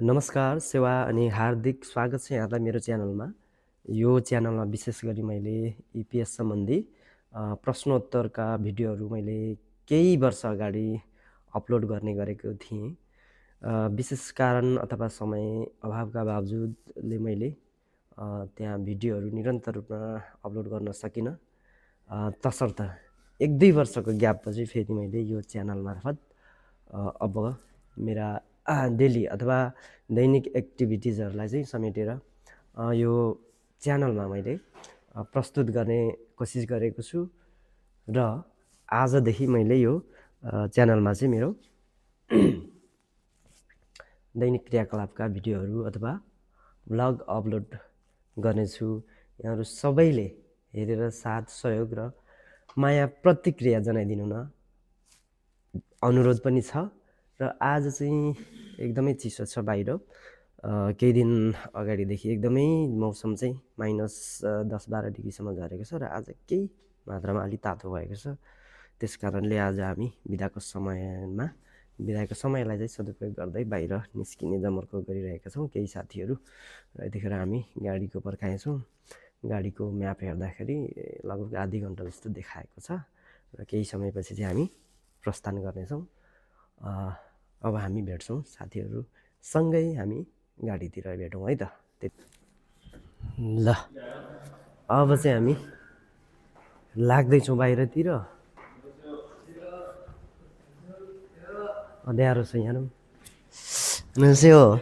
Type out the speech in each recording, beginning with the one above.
नमस्कार, सेवा अनि हार्दिक स्वागत छ यहाँलाई मेरो च्यानलमा। यो च्यानलमा विशेष गरी मैले इपिएस सम्बन्धी प्रश्नोत्तरका भिडियोहरू मैले केही वर्ष अगाडि अपलोड गर्ने गरेको थिएँ। विशेष कारण अथवा समय अभावका बावजुदले मैले त्यहाँ भिडियोहरू निरन्तर रूपमा अपलोड गर्न सकिनँ। तसर्थ 1-2 वर्षको ग्यापपछि फेरि मैले यो च्यानल मार्फत अब मेरा डेली अथवा दैनिक एक्टिभिटिजहरूलाई चाहिँ समेटेर यो च्यानलमा मैले प्रस्तुत गर्ने कोसिस गरेको छु र आजदेखि मैले यो च्यानलमा चाहिँ मेरो दैनिक क्रियाकलापका भिडियोहरू अथवा भ्लग अपलोड गर्नेछु। यहाँहरू सबैले हेरेर साथ सहयोग र माया प्रतिक्रिया जनाइदिनु न अनुरोध पनि छ। र आज चाहिँ एकदमै चिसो छ बाहिर। केही दिन अगाडिदेखि एकदमै मौसम चाहिँ -10-12 डिग्रीसम्म झरेको छ र आज केही मात्रामा अलि तातो भएको छ। त्यस कारणले आज हामी बिदाको समयलाई चाहिँ सदुपयोग गर्दै बाहिर निस्किने जमर्को गरिरहेका छौँ केही साथीहरू। र यतिखेर हामी गाडीको पर्खाएछौँ। गाडीको म्याप हेर्दाखेरि लगभग आधी घन्टा जस्तो देखाएको छ र केही समयपछि चाहिँ हामी प्रस्थान गर्नेछौँ। अब हामी भेट्छौँ साथीहरू सँगै हामी गाडीतिर भेटौँ है त। ल अब चाहिँ हामी लाग्दैछौँ बाहिरतिर। अँध्यारो छ यहाँ मान्छे हो।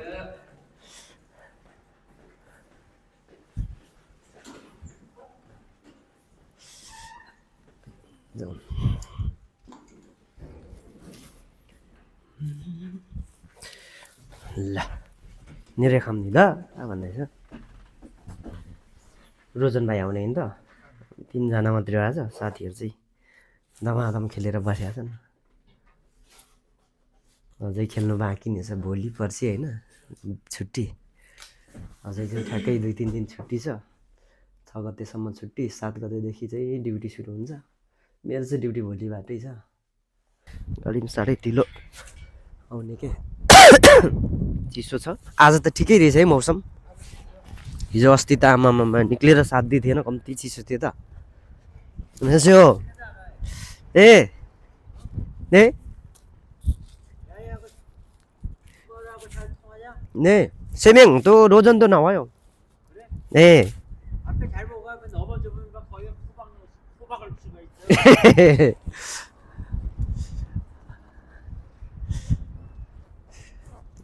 ल निरे खाम नि ल भन्दैछ। रोजन भाइ आउने नि त। 3 जना मात्रै आज साथीहरू चाहिँ दमादम खेलेर बसेका छन्। अझै खेल्नु बाँकी नै छ। भोलि पर्सि होइन छुट्टी। अझै चाहिँ ठ्याक्कै 2-3 दिन छुट्टी छ। 6 गतेसम्म छुट्टी, 7 गतेदेखि चाहिँ ड्युटी सुरु हुन्छ। मेरो चाहिँ ड्युटी भोलिबाटै छ। गाडी पनि साह्रै ढिलो आउने के चिसो छ। आज त ठिकै रहेछ है मौसम। हिजो अस्ति त आमामा निक्लेर साध्य थिएन, कम्ती चिसो थियो त। हो ए ए ने सेमेङ तो रोजन तो नभयो ए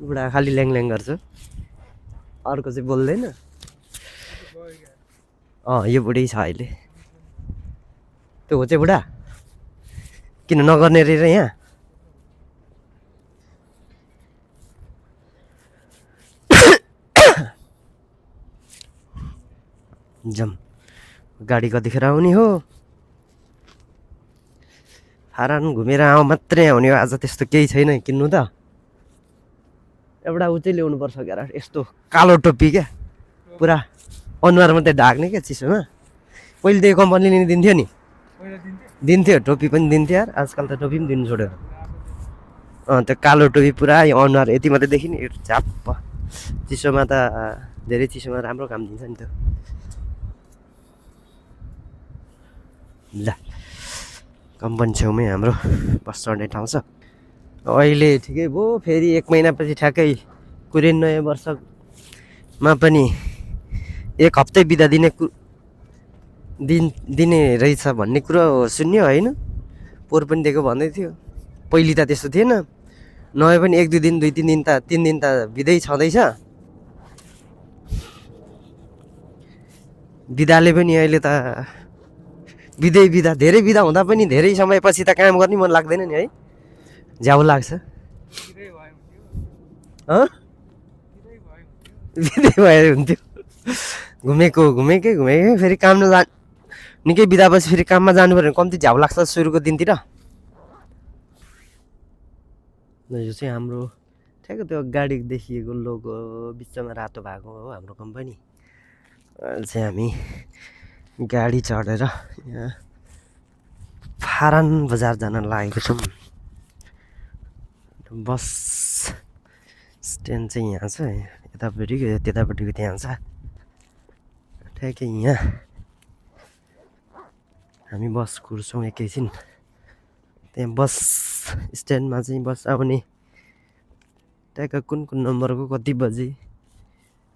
बुढा खालि ल्याङ गर्छ, अर्को चाहिँ बोल्दैन। यो बुढै छ अहिले। त्यो हो चाहिँ बुढा किन नगर्ने रे यहाँ। जम गाडी कतिखेर आउने हो। फारान घुमेर आऊ मात्रै आउने हो। आज त्यस्तो केही छैन किन्नु त। एउटा उ चाहिँ ल्याउनु पर्छ क्या, यस्तो कालो टोपी क्या, पुरा अनुहार मात्रै ढाक्ने क्या चिसोमा। पहिले त्यो कम्पनीले नि दिन्थ्यो नि, दिन्थ्यो टोपी पनि दिन्थ्यो यार। आजकल त टोपी पनि दिनु छोड्यो। त्यो कालो टोपी पुरा यो अनुहार यति मात्रै देखि नि झाप्प। चिसोमा त धेरै चिसोमा राम्रो काम दिन्छ नि त। ल कम्पनी छेउमै हाम्रो बस चढ्ने ठाउँ छ। अहिले ठिकै भयो। फेरि 1 महिनापछि ठ्याक्कै कोरियन नयाँ वर्षमा पनि 1 हप्तै बिदा दिने रहेछ भन्ने कुरो सुन्यो होइन। पोहोर पनि दिएको भन्दै थियो। पहिले त त्यस्तो थिएन। नयाँ पनि 1-2 दिन 2-3 दिन त 3 दिन त बिदै छँदैछ। बिदाले पनि अहिले त बिदा धेरै बिदा हुँदा पनि धेरै समयपछि त काम गर्ने मन लाग्दैन नि है। झ्याउ लाग्छ। बिदै भए हुन्थ्यो। घुमेकै फेरि काम निकै बिदापछि फेरि काममा जानु पर्यो भने कम्ती झ्याउ लाग्छ सुरुको दिनतिर। यो चाहिँ हाम्रो ठ्याक्कै त्यो गाडी देखिएको लोगो बिचमा रातो भएको हो हाम्रो कम्पनी। अहिले चाहिँ हामी गाडी चढेर यहाँ फारान बजार जान लागेको छौँ। बस स्ट्यान्ड चाहिँ यहाँ छ, यतापट्टिको त्यतापट्टिको त्यहाँ छ, ठ्याक्कै यहाँ हामी बस कुर्छौँ एकैछिन। त्यहाँ बस स्ट्यान्डमा चाहिँ बस आउने ट्याक्क कुन कुन नम्बरको कति बजी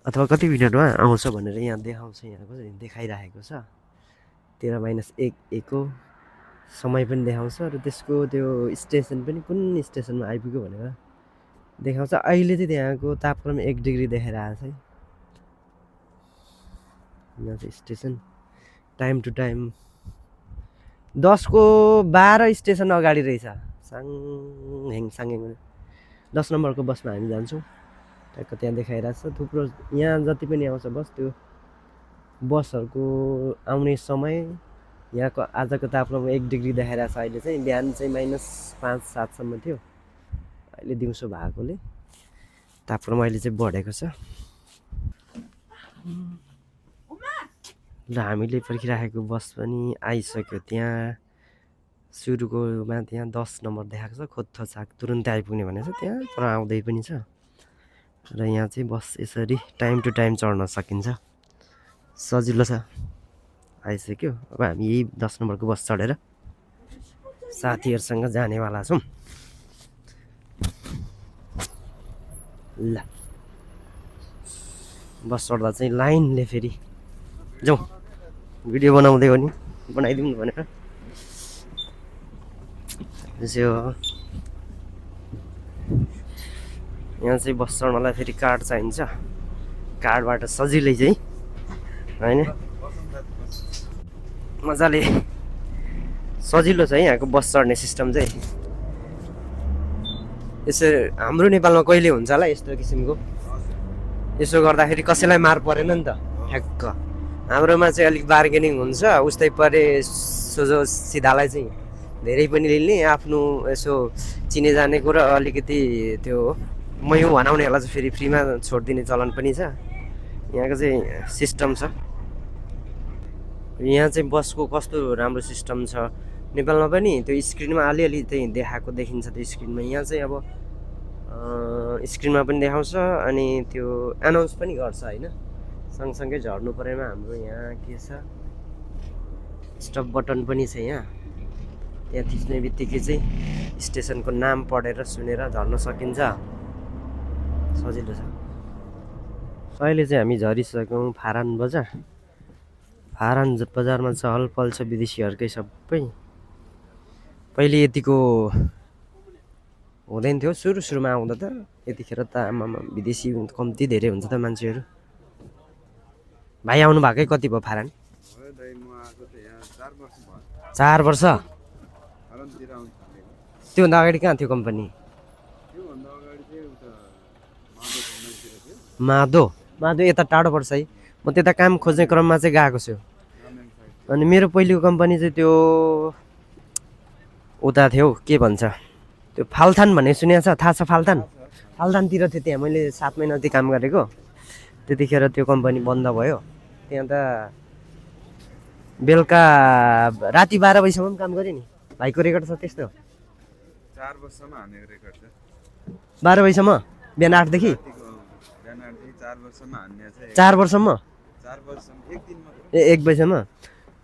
अथवा कति मिनटमा आउँछ भनेर यहाँ देखाउँछ, यहाँको देखाइराखेको छ। 13-1 को समय पनि देखाउँछ र त्यसको त्यो स्टेसन पनि कुन स्टेसनमा आइपुग्यो भनेर देखाउँछ। अहिले चाहिँ त्यहाँको तापक्रम 1 डिग्री देखाइरहेको छ है। यहाँ चाहिँ स्टेसन टाइम टु टाइम 10 को 12 स्टेसन अगाडि रहेछ। साङहेङ 10 नम्बरको बसमा हामी जान्छौँ। ट्याक्क त्यहाँ देखाइरहेको छ। थुप्रो यहाँ जति पनि आउँछ बस, त्यो बसहरूको आउने समय यहाँको आजको तापक्रम 1 डिग्री देखाइरहेको छ। अहिले चाहिँ बिहान चाहिँ -5-7 सम्म थियो, अहिले दिउँसो भएकोले तापक्रम अहिले चाहिँ बढेको छ। र हामीले पर्खिराखेको बस पनि आइसक्यो। त्यहाँ सुरुकोमा त्यहाँ 10 नम्बर देखाएको छ, खोज्छाक तुरुन्तै आइपुग्ने भनेको छ त्यहाँ, तर आउँदै पनि छ। र यहाँ चाहिँ बस यसरी टाइम टु टाइम चढ्न सकिन्छ, सजिलो छ। आइसक्यो। अब हामी यही 10 नम्बरको बस चढेर साथीहरूसँग जानेवाला छौँ। ल बस चढ्दा चाहिँ लाइनले फेरि जाउँ, भिडियो बनाउँदै हो नि बनाइदिउँ भनेर त्यसो हो। यहाँ चाहिँ बस चढ्नलाई फेरि कार्ड चाहिन्छ, कार्डबाट सजिलै चाहिँ होइन मजाले सजिलो छ है यहाँको बस चढ्ने सिस्टम चाहिँ। यसो हाम्रो नेपालमा कहिले हुन्छ होला यस्तो किसिमको, यसो गर्दाखेरि कसैलाई मार परेन नि त। ठ्याक्क हाम्रोमा चाहिँ अलिक बार्गेनिङ हुन्छ, उस्तै परे सोझो सिधालाई चाहिँ धेरै पनि लिने, आफ्नो यसो चिने जानेको र अलिकति त्यो मै हो भनाउनेहरूलाई चाहिँ फेरि फ्रीमा छोडिदिने चलन पनि छ। यहाँको चाहिँ सिस्टम छ। यहाँ चाहिँ बसको कस्तो राम्रो सिस्टम छ, नेपालमा पनि त्यो स्क्रिनमा अलिअलि चाहिँ देखाएको देखिन्छ त्यो स्क्रिनमा। यहाँ चाहिँ अब स्क्रिनमा पनि देखाउँछ अनि त्यो एनाउन्स पनि गर्छ होइन। सँगसँगै झर्नु परेमा हाम्रो यहाँ के छ, स्टप बटन पनि छ यहाँ। त्यहाँ थिच्ने बित्तिकै चाहिँ स्टेसनको नाम पढेर सुनेर झर्न सकिन्छ, सजिलो छ। अहिले चाहिँ हामी झरिसक्यौँ फारान बजार। फारान बजारमा चहल पहल छ विदेशीहरूकै सबै। पहिले यतिको हुँदैन थियो, सुरुमा आउँदा त यतिखेर त आमामा विदेशी कम्ती धेरै हुन्छ त मान्छेहरू। भाइ आउनु भएकै कति भयो फारान? 4 वर्ष। त्योभन्दा अगाडि कहाँ थियो कम्पनी? माधो यता टाढो पर्छ है। म त्यता काम खोज्ने क्रममा चाहिँ गएको छु। अनि मेरो पहिलेको कम्पनी चाहिँ त्यो उता थियो, के भन्छ त्यो फाल्थान भन्ने सुनेको छ, थाहा छ फाल्थान? फाल्थानतिर थियो, त्यहाँ मैले 7 महिना जति काम गरेको। त्यतिखेर त्यो कम्पनी बन्द भयो। त्यहाँ त बेलुका राति 12 बजीसम्म काम गरेँ नि। भाइको रेकर्ड छ त्यस्तो? 4 वर्षसम्म हानेको रेकर्ड छ। 12 बजीसम्म बिहान 8 देखि 4 वर्षसम्म हान्ने छ। 4 वर्षसम्म? 4 वर्षसम्म एक दिन मात्र। 1 बजीसम्म?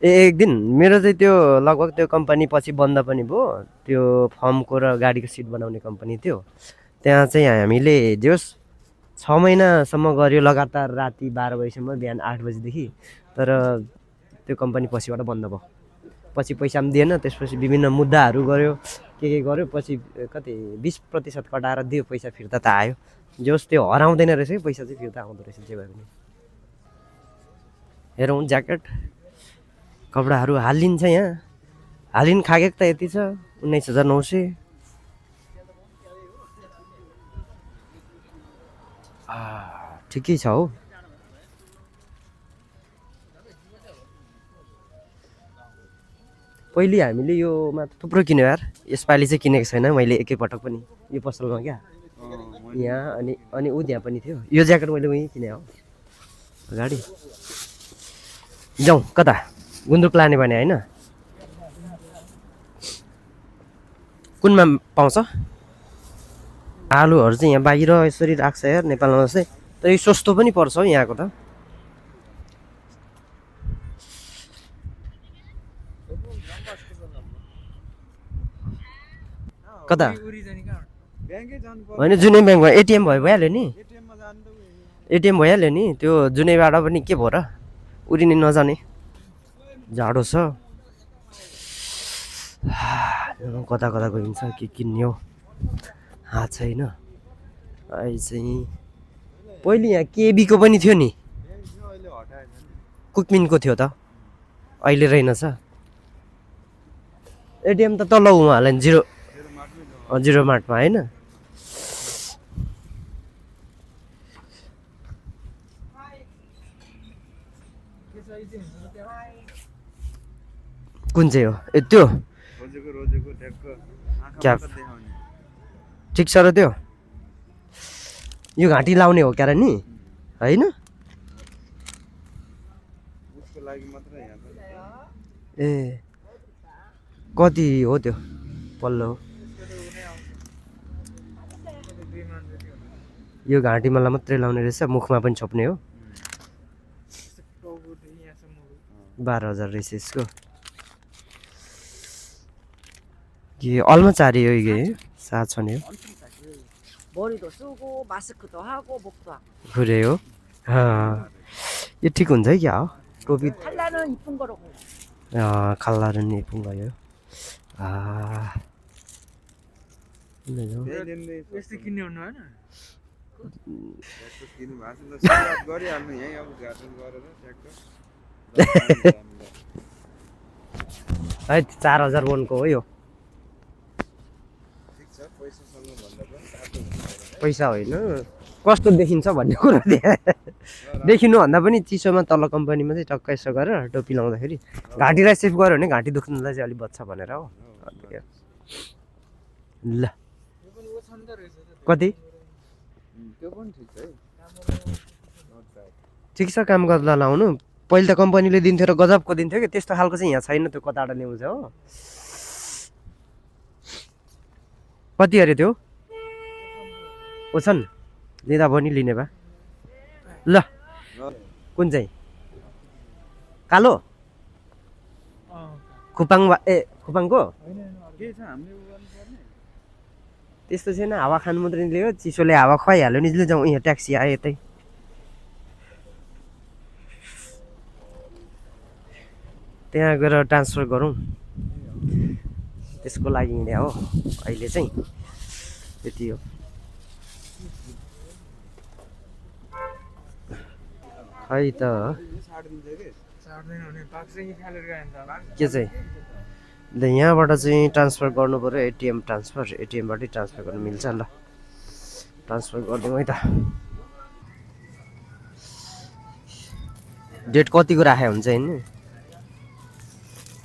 एक दिन। मेरो चाहिँ त्यो लगभग त्यो कम्पनी पछि बन्द पनि भयो। त्यो फर्मको र गाडीको सिट बनाउने कम्पनी थियो। त्यहाँ चाहिँ हामीले जोस् 6 महिनासम्म गऱ्यो लगातार, राति 12 बजीसम्म बिहान 8 बजीदेखि। तर त्यो कम्पनी पछिबाट बन्द भयो। पछि पैसा पनि दिएन। त्यसपछि विभिन्न मुद्दाहरू गऱ्यो, के गर्यो, पछि कति 20% कटाएर दियो, पैसा फिर्ता त आयो। जोस् त्यो हराउँदैन रहेछ कि पैसा चाहिँ फिर्ता आउँदो रहेछ जे भए पनि। हेरौँ ज्याकेट कपडाहरू हालिन्छ यहाँ। हालिन खागेक त यति छ 19,900। ठिकै छ हौ। पहिले हामीले योमा थुप्रो किन्यो यार, यसपालि चाहिँ किनेको छैन मैले एकैपटक पनि यो पसलमा क्या। यहाँ अनि ऊ त्यहाँ पनि थियो। यो ज्याकेट मैले उहीँ किने हो अगाडि। जाउँ कता? गुन्द्रुक लाने भने होइन? कुनमा पाउँछ? आलुहरू चाहिँ यहाँ बाहिर यसरी राख्छ यार नेपालमा चाहिँ तर यो सस्तो पनि पर्छ हौ यहाँको त कता ब्याङ्कै जानु पर्छ होइन जुनै ब्याङ्कमा एटिएम भइहाल्यो नि एटिएममा जानु त एटिएम भइहाल्यो नि त्यो जुनैबाट पनि के भयो र उरिने नजाने जाडो छ कता कता गइन्छ के किन्ने हो थाहा छैन अहिले चाहिँ पहिले यहाँ केबीको पनि थियो नि ब्याङ्क थियो अहिले हटाएछ नि कुकमिनको थियो त अहिले रहेनछ एटिएम त तल उहाँहरूलाई जिरो मेरो मार्टमै जाउँ जिरो मार्टमा होइन कुन चाहिँ हो ए त्यो रोजेको ट्यागको आँखा क्याप। मात्र देखाउने ठिक छ र त्यो यो घाँटी लाउने हो क्यारे नि होइन उसको लागि मात्र यहाँ त ए कति हो त्यो पल्लो यो घाँटीमालाई मात्रै लाउने रहेछ मुखमा पनि छोप्ने हो 12,000 रहेछ यसको के अलमा चारियो 이게 4,000이요 머리도 쓰고 마스크도 하고 목도 하고 그래요? 아, 이 ठीक हुन्छ है क्या हो टोपी 칼라는 이쁜 거라고 칼라는 예쁜 거예요 아 त्यही लिँदै यस्तो किन्ने हुनु होइन ट्यागको किन्नु भएको छ ल सुरुवात गरिहाल्नु यहीँ अब घाटन गरेर ट्यागको है 4,000 वनको हो यो ठिक छ पैसासँग भन्दा पनि तातो हुन्छ पैसा होइन कस्तो देखिन्छ भन्ने कुरा देखिनु भन्दा पनि चिसोमा तल कम्पनीमा चाहिँ टक्क यसो गरेर टोपी लाउँदाखेरि घाँटीलाई सेफ गऱ्यो भने घाँटी दुख्नुलाई चाहिँ अलिक बच्छ भनेर हो ल कति त्यो पनि ठिक छ है ठिक छ काम गर्दा लाउनु पहिले त कम्पनीले दिन्थ्यो र गजबको दिन्थ्यो कि त्यस्तो खालको चाहिँ यहाँ छैन त्यो कताबाट ल्याउँछ हो कति अरे त्यो ओछन् लिँदा पनि लिने भए ल कुन चाहिँ कालो खुपाङ खुपाङको के छ हामीले गर्नुपर्ने त्यस्तो छैन हावा खानु मात्रै लियो चिसोले हावा खुवाइहाल्यो नि ले जाउँ यहाँ ट्याक्सी आयो यतै त्यहाँ गएर ट्रान्सफर गरौँ त्यसको लागि हिँडे हो अहिले चाहिँ त्यति हो खै त साट दिन्छ कि साट्दैन भने पाक्छ कि खालेर गयो भने त के चाहिँ ल यहाँबाट चाहिँ ट्रान्सफर गर्नु पऱ्यो एटिएम ट्रान्सफर एटिएमबाटै ट्रान्सफर गर्नु मिल्छ ल ट्रान्सफर गरिदिउँ है त डेट कतिको राखे हुन्छ होइन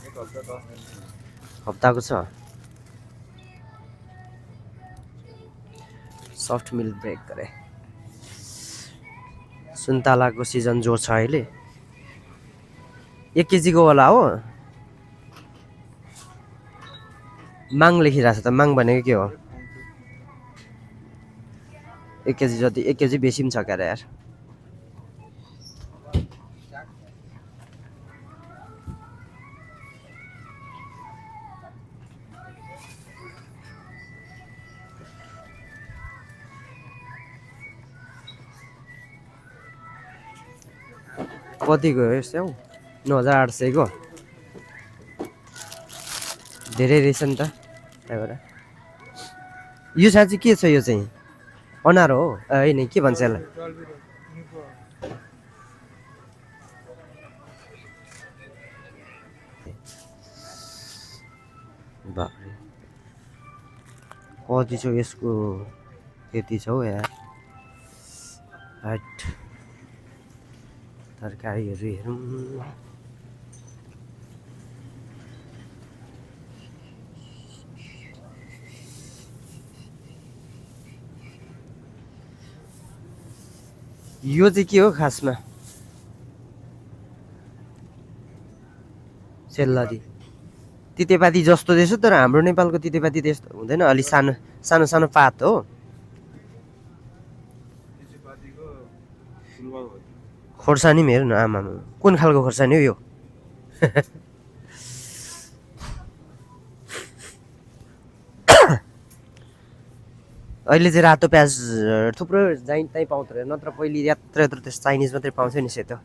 एक हप्ता 10 दिन हप्ताको छ सफ्ट मिल्क ब्रेक गरे सुन्तलाको सिजन जो छ अहिले 1 केजीको होला हो माङ लेखिरहेको छ त माङ भनेको के हो 1 केजी जति 1 केजी बेसी पनि छ क्यारे यार कतिको हो यस्तो 9,800 को धेरै रहेछ नि त त्यहाँबाट यो साँच्ची के छ यो चाहिँ अनार हो होइन के भन्छ यसलाई बाफ्रे कति छ यसको त्यति छ हौ यार हट तरकारीहरू हेरौँ यो चाहिँ के हो खासमा सेलरी तितेपाती जस्तो रहेछ तर हाम्रो नेपालको तितेपाती त्यस्तो हुँदैन अलि सानो सानो सानो पात हो सुनवाल भयो खोर्सानी पनि हेर न आमा कुन खालको खोर्सानी हो यो अहिले चाहिँ रातो प्याज थुप्रो जहीँ तहीँ पाउँदो रहेछ नत्र पहिले यत्र यत्रो त्यस चाइनिज मात्रै पाउँथ्यो नि सेतो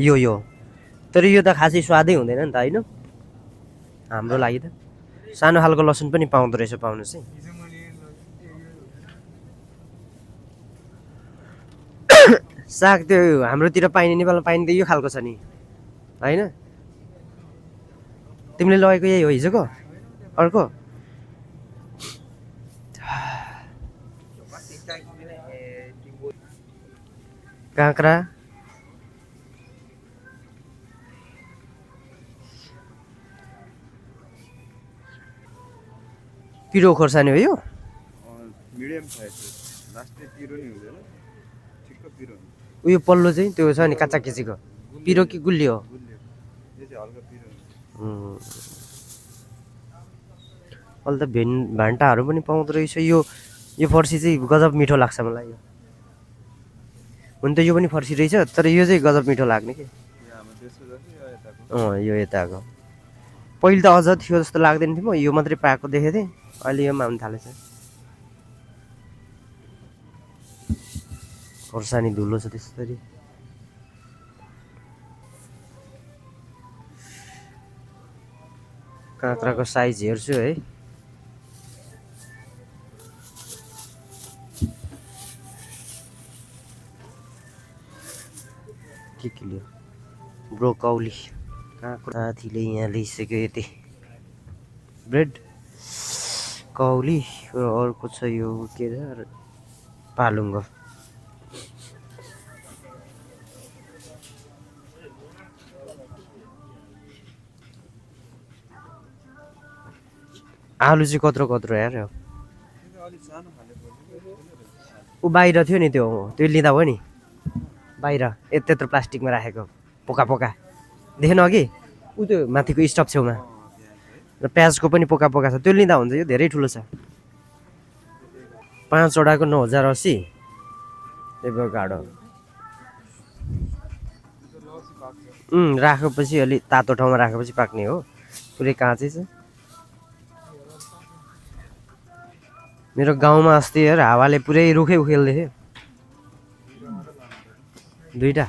यो तर यो त खासै स्वादै हुँदैन नि त होइन हाम्रो लागि त सानो खालको लसुन पनि पाउँदो रहेछ पाउनु चाहिँ हिजो मैले साग त्यो हाम्रोतिर पाइने नेपालमा पाइने त यो खालको छ नि होइन तिमीले लगेको यही हो हिजोको अर्को काँक्रा पिरो खोर्सानी हो यो मिडियम साइज लास्टै पिरो नि हुँदैन ठिक्क पिरो हुन्छ उयो पल्लो चाहिँ त्यो छ नि काच्चा किचीको पिरो कि गुलियो हो गुलियो यो चाहिँ हल्का पिरो हुन्छ अहिले त भान्टाहरू पनि पाउँदो रहेछ यो फर्सी चाहिँ गजब मिठो लाग्छ मलाई यो हुन त यो पनि फर्सी रहेछ तर यो चाहिँ गजब मिठो लाग्ने कि यो हाम्रो देशको जस्तै यो यताको यो यताको पहिले त अझ थियो जस्तो लाग्दैन थियो म यो मात्रै पाएको देखेको थिएँ अहिले यो पनि आउनु थालेछ खोर्सानी धुलो छ त्यसरी काँक्राको साइज हेर्छु है के लियो ब्रोकौली काँक्रा साथीले यहाँ ल्याइसक्यो यति ब्रेड कौली र अर्को छ यो के अरे पालुङ्गो आलु चाहिँ कत्रो कत्रो यार त्यो त अलिक सानो खाले पर्छ ऊ बाहिर थियो नि त्यो लिँदा हो नि बाहिर त्यत्रो प्लास्टिकमा राखेको पोका पोका देखेन अघि ऊ त्यो माथिको स्टप छेउमा र प्याजको पनि पोका पोका छ त्यो लिँदा हुन्छ यो धेरै ठुलो छ 5 वटाको 9080 एभोकाडो राखेपछि अलि तातो ठाउँमा राखेपछि पाक्ने हो पुरै काँचै छ मेरो गाउँमा अस्ति हेर हावाले पुरै रुखै उखेल्दै थियो दुईटा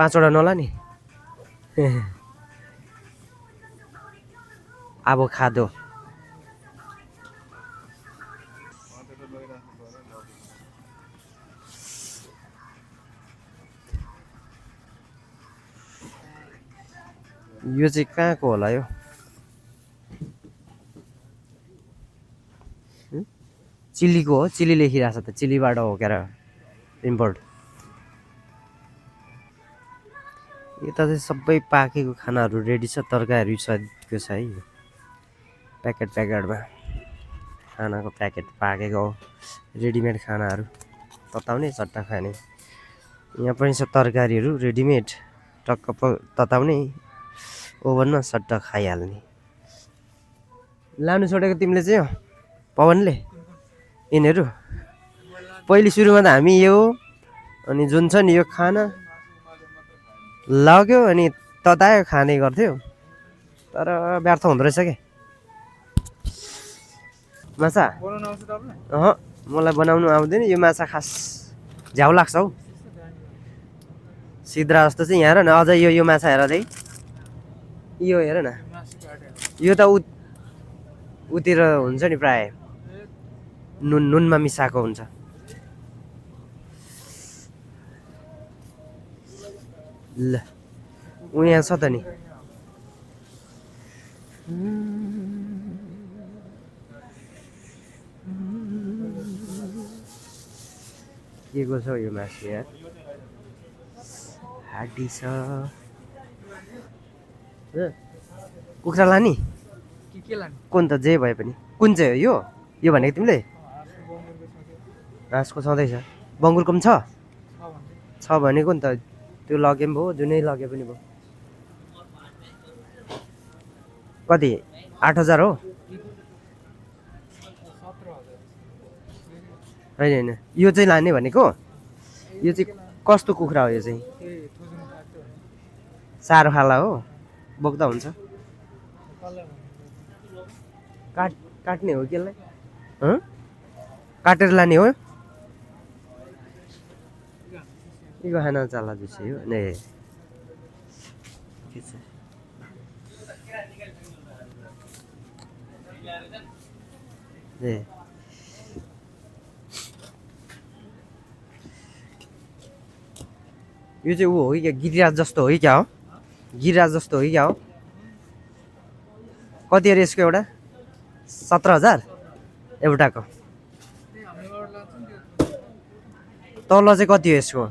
5 वटा नला नि अब खादो यो चाहिँ कहाँको होला यो चिल्लीको हो चिल्ली लेखिरहेछ त चिल्लीबाट हो क्या इम्पोर्ट यता चाहिँ सबै पाकेको खानाहरू रेडी छ तरकारीहरू सहितको छ है प्याकेटमा खानाको प्याकेट पाकेको रेडिमेड खानाहरू तताउने चट्टा खाने यहाँ पनि छ तरकारीहरू रेडिमेड टक्क तताउने ओभनमा सट्टा खाइहाल्ने लानु छोडेको तिमीले चाहिँ पवनले यिनीहरू पहिले सुरुमा त हामी यो अनि जुन छ नि यो खाना लग्यो अनि ततायो खाने गर्थ्यो तर व्यर्थ हुँदो रहेछ क्या माछा मलाई बनाउनु आउँदैन यो माछा खास झ्याउ लाग्छ हौ सिद्रा जस्तो चाहिँ यहाँ हेर न अझ यो माछा हेर चाहिँ यो हेर न यो त उतिर हुन्छ नि प्राय नुनमा मिसाएको हुन्छ ल ऊ यहाँ छ त नि के को छ यो मासु यार हाडी छ कुखुरा लाने के लाने कुन त जे भए पनि कुन चाहिँ हो यो भनेको तिमीले हाँसको छँदैछ बङ्गुरको पनि छ भनेको नि त त्यो लगे पनि भयो जुनै लगे पनि भयो कति 8,000 हो 17,000 होइन होइन यो चाहिँ लाने भनेको यो चाहिँ कस्तो कुखुरा हो यो चाहिँ त्यही थोजन काट्यो सारो खाला हो बोक्दा हुन्छ काट्ने हो कि यसलाई काटेर लाने हो यो खाना चाला जुसी हो ने के छ ए यो चाहिँ ऊ हो कि क्या गिरिराज जस्तो हो कि क्या हो गिरिराज जस्तो हो कि क्या हो कति अरे यसको एउटा 17,000 एउटाको त्यही हामीबाट लान्छ नि त्यो तल चाहिँ कति हो यसको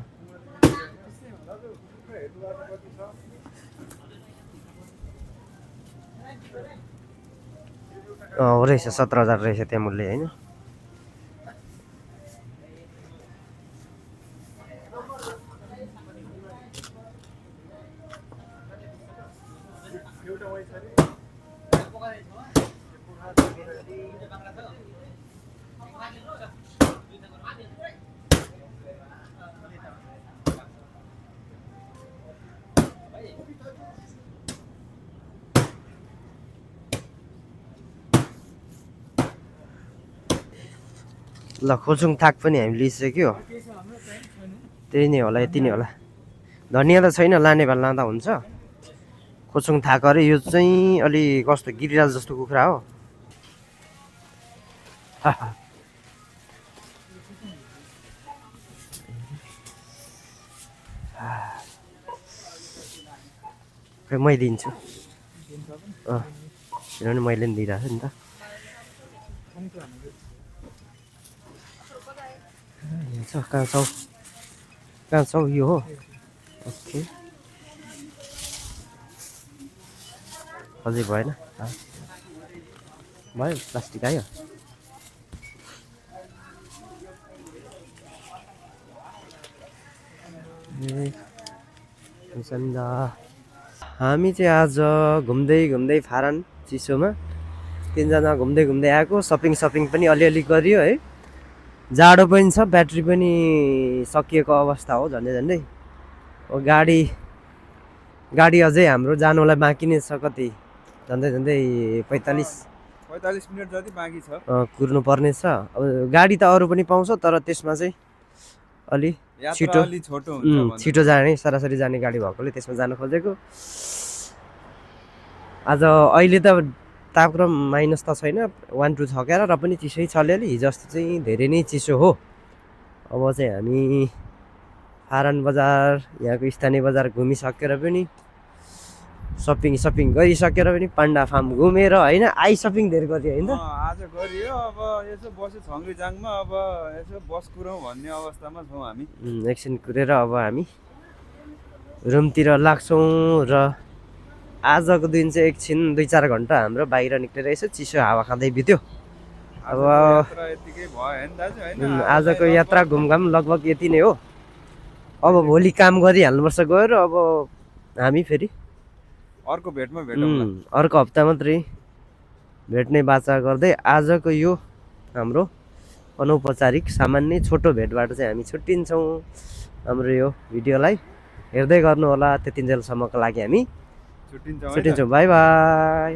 हो रहेछ 17,000 रहेछ त्यहाँ मूल्य होइन ल खोजुङ थाक पनि हामी लिइसक्यो त्यही नै होला यति नै होला धनियाँ त छैन लाने भए लाँदा हुन्छ खोजुङ थाक अरे यो चाहिँ अलि कस्तो गिरिराज जस्तो कुखुरा हो खै मै दिन्छु किनभने मैले पनि दिइरहेको छु नि त कहाँ छौ यो हो ओके अझै भएन भयो प्लास्टिक आयो हामी चाहिँ आज घुम्दै घुम्दै फारन चिसोमा तिनजना घुम्दै घुम्दै आएको सपिङ पनि अलिअलि गरियो है जाडो पनि छ ब्याट्री पनि सकिएको अवस्था हो झन्डै गाडी अझै हाम्रो जानुलाई बाँकी नै छ कति झन्डै 45 मिनट जति बाँकी छ कुर्नु पर्ने छ अब गाडी त अरू पनि पाउँछ तर त्यसमा चाहिँ अलि छिटो अलि छोटो हुन्छ छिटो जाने सरासरी जाने गाडी भएकोले त्यसमा जान खोजेको आज अहिले त तापक्रम माइनस त छैन 1-2 छ क्या र पनि चिसै छ अलिअलि हिजो अस्ति चाहिँ धेरै नै चिसो हो अब चाहिँ हामी फारन बजार यहाँको स्थानीय बजार घुमिसकेर पनि सपिङ गरिसकेर पनि पाण्डा फार्म घुमेर होइन आई सपिङ धेरै गरियो होइन आज गरियो अब यसो बस्यो छङ्ग्रीजाङमा अब यसो बस कुरौँ भन्ने अवस्थामा छौँ हामी एकछिन कुरेर अब हामी रुमतिर लाग्छौँ र आजको दिन चाहिँ एकछिन 2-4 घन्टा हाम्रो बाहिर निक्लेर यसो चिसो हावा खाँदै बित्यो अब यतिकै भयो नि दाजु होइन आजको यात्रा घुमघाम लगभग यति नै हो अब भोलि काम गरिहाल्नुपर्छ गएर अब हामी फेरि अर्को भेटमा भेटौँला अर्को हप्ता मात्रै भेट्ने बाचा गर्दै आजको यो हाम्रो अनौपचारिक सामान्य छोटो भेटबाट चाहिँ हामी छुट्टिन्छौँ हाम्रो यो भिडियोलाई हेर्दै गर्नु होला त्यतिन्जेलसम्मको लागि हामी छुट्टिन्छौँ बाई बाई